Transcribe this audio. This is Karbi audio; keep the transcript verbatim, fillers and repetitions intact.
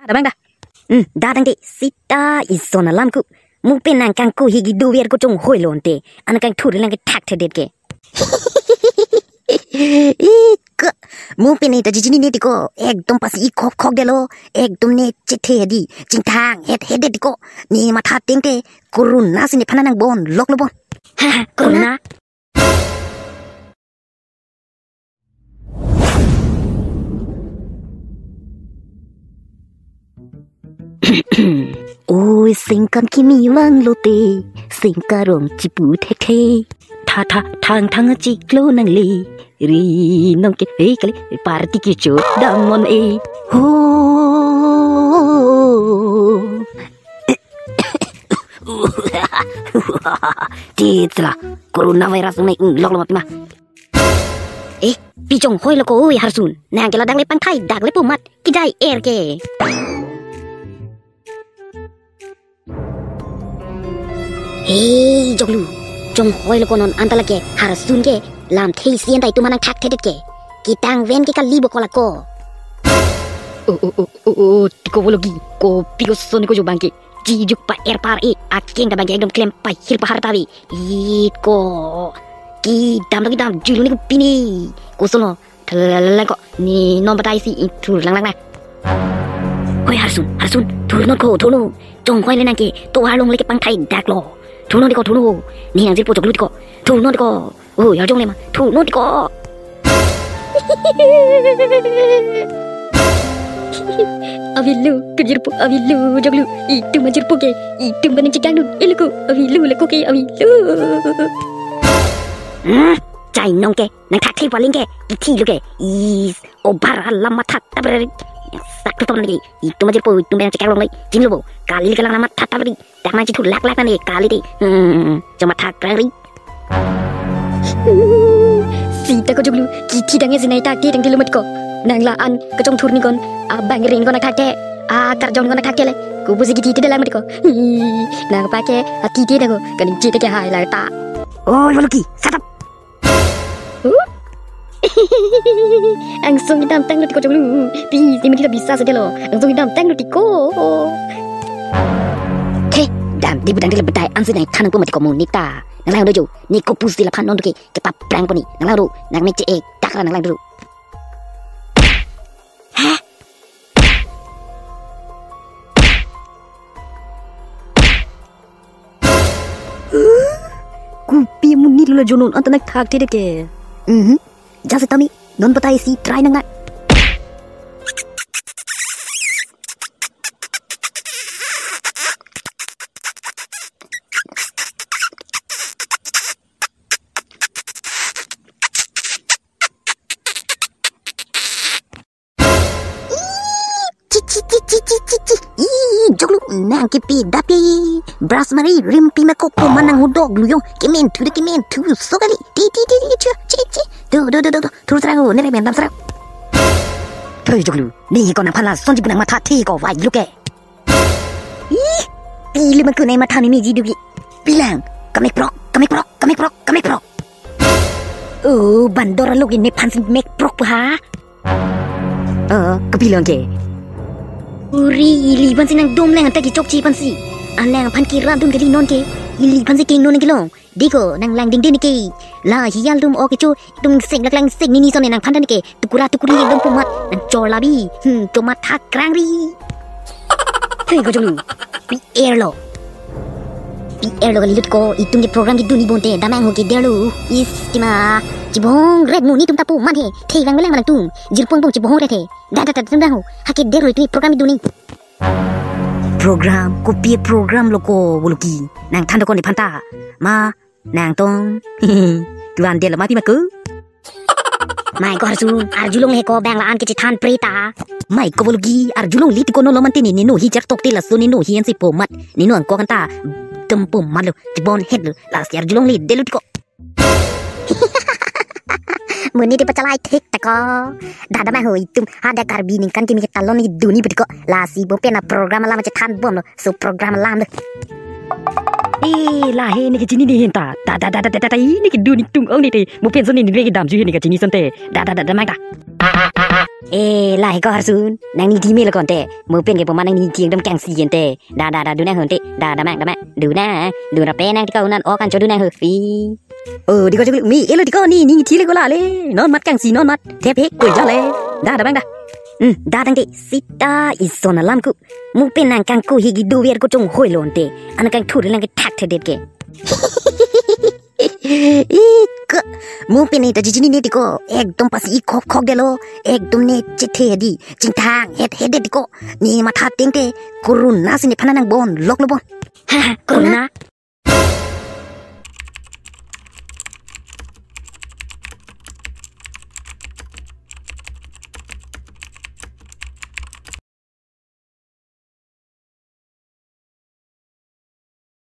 Ada bang da. Hmm, da tangte sita ison alam ku. Mo pen nang kangku hi kedo ver ko chonghoilo ante. An kangthur lang ke thakthedet ke. Iko. Mo pen ne ta jijini ne tiko. Ekdom pasi ikhok khokdetlo. Ekdom ne chethe hedi. Chingthang het het det tiko. Ne matha tengte. Corona si nephan nangbon loklo bon. Ha, ha, corona. Oi, singkan kimi vanglote, singkarong chipu thekthe. Tha tha thang thang chiklo nangle. Ri nong ke, hei kali, party kecho damnon e. Ho. Ti tsla, coronavirus nai, mm, loklo ma pima. Eh, pi chonghoilo ko oi Harsun. Nang ke ladak le pangthai dak le pu mat. Kidai er ke. Hei, Joglu. Chonghoilo ko non anta lake Harsun ke lamthe isi anta itum aphan nangthakthedet ke. Ketang ven ke kali bo ko lako. O, o, o, o, o, tiko bologi. Kopi koson ko jo bang ke. Chijuk pa-er par e, akeng ta bang ke ekdom klem pahir pahar ta ave. Iko. Kedam to kedam, julu ne ko pini. Koson lo. Thalalala ko. Ne non batai si ithur lang lang na. Hoi Harsun, Harsun, thurnon ko, thurnon. Chonghoile nang ke, tovar along le kepangthai daklo. Thurnon tiko, thurnon. Ne nang jirpo Joglu tiko. Thurnon tiko. Oi, arjong le ma. Thurnon tiko. Avelo, kejirpo, avelo, Joglu. Itum ajirpo ke, itum banding chikang dun, iloko, avelo, loko ke, avelo. Hmm, chai nong ke, nangthakthai paling ke, kithi lo ke, is, obar alam matha, tabrari. Sak tutom lagi, itum ajirpo, itum banding chikang long lagi, jim lo bo, kali kalang alam matha, tabrari. Dak nang chithur lak lak nani kali te. Hmm, choma thak rang ri. Sita ko Joglu, kithi dang esi nai tak te dang te lumat ko. Nang la-an kachongthur ni kon, abang rin kon thak te, akarjong kon thak te le. Ko busi kithi te dalang mat ko. Nang pake ati te dago, kaning chite ke hai la ta. Oi, Waluki, shut up. Huh? Angsong kedamtang lo tiko Joglu. Pi, si mati ta bisa saja lo. Angsong kedamtang lo tiko. He, dam, di budang di lebedai ansi nangthan nangpo mati ko mo nita. Nang lang do jo. Ne ko pusi laphan non ke, kepaprang po ne. Nang lang do, nang mek che-ek, dak ra nang lang do. Hah? Kopi amonit lo la jonon anta nangthakthedet ke. Mhm. Jase tami, non batai si try nang nang. Chi, chi, chi, chi, chi, chi, chi. Ih, Joglu, nang kipi dapi. Brush mari, rimpi mako, ko manang hudok lu yong. Kimen thu de, kimen thu, so kali. Ti, ti, ti, ti, chu, chi, chi. Do, do, do, do, do. Thur serang, oh, nere men dam serang. Thoi Joglu, ne ko nangphan lasonji pu nangmatha thi ko vai lu ke. Ih, pili man kunai matha ni miji dugi. Pilang, kamek prok, kamek prok, kamek prok, kamek prok. Oh, bandor alok ne phan si mek prok ha. Eh, kapilang ke. Uri, ili phan si nangdom lang anta kechokche phan si. Alang phan kiradun kali non ke. Ili phan si keng non kelong. Diko, nang lang ding ding ke. La, hial dum ok kecho, tung sek lak lang sek nini son nangphan dan ke. Tukura tukuri dum pumat, nang chor labi. Hmm, tomat hak krang ri. Hei, ko Joglu. Pi-er lo. Pi-er lo kali lut ko, itum ke program kedun ni bonte, damang ho ke der lo. Is, tima. Chibong red mo netum ta pumat he. Thei vang lang lang tum. Jirpong pong chibong red he. Da, da, da, da, da, ho. Ha ke der lo itum program kedun ni. Program, kopi program lo ko Waluki. Nangthan dokon iphanta. Ma, nangtong. Tuan dia lo ma pima ko. Mai ko Harsun, arjulong le ko bang la-an kechethan preta. Mai ko Waluki, arjulong le tiko non lo mante ne, ne no hi jar tok te laso ne no hi ansi pumat. Ne no angko kanta. Dem pumat lo, chibon het lo. Lasi arjulong le det lo tiko. Muni di pachalai thik tako. Dada ma ho itum ada Karbi ningkan kimi ketalon ni duni betiko. Lasi bo pena program alam chethan bom lo. So program alam lo. Eh, lahei ne kachini ne hin ta. Da da da da da da da, ne kedo ne tung ong ne te. Mo pen son ne ne kedam ju hin ne kachini son te. Da da da da mang ta. Eh, lahei ko Harsun. Nangning thi me lo kon te. Mo pen ke poma nangning thi ekdom kangsi hin te. Da da da, do nang hon te. Da da mang da mang. Do nang. Do ra pe nang tiko unan o kan cho do nang ho fi. Oh, tiko chokli mi elo tiko ne ning thi le ko la le. Non mat kangsi non mat. Thep he koi ja le. Da da mang da. Hmm, da tangte sita ison alam ku. Mo pen nang kangku hi kedo ver ko chonghoi lo ante. An kangthur lang kethak thedet ke. Iko. Mo pen ne ta chini ne tiko. Ekdom pasi ikhok khok detlo. Ekdom ne chethe hedi. Chingthang het het det tiko. Ne matha tengte. Corona si nephan nangbon lok lo bon. Ha ha, corona.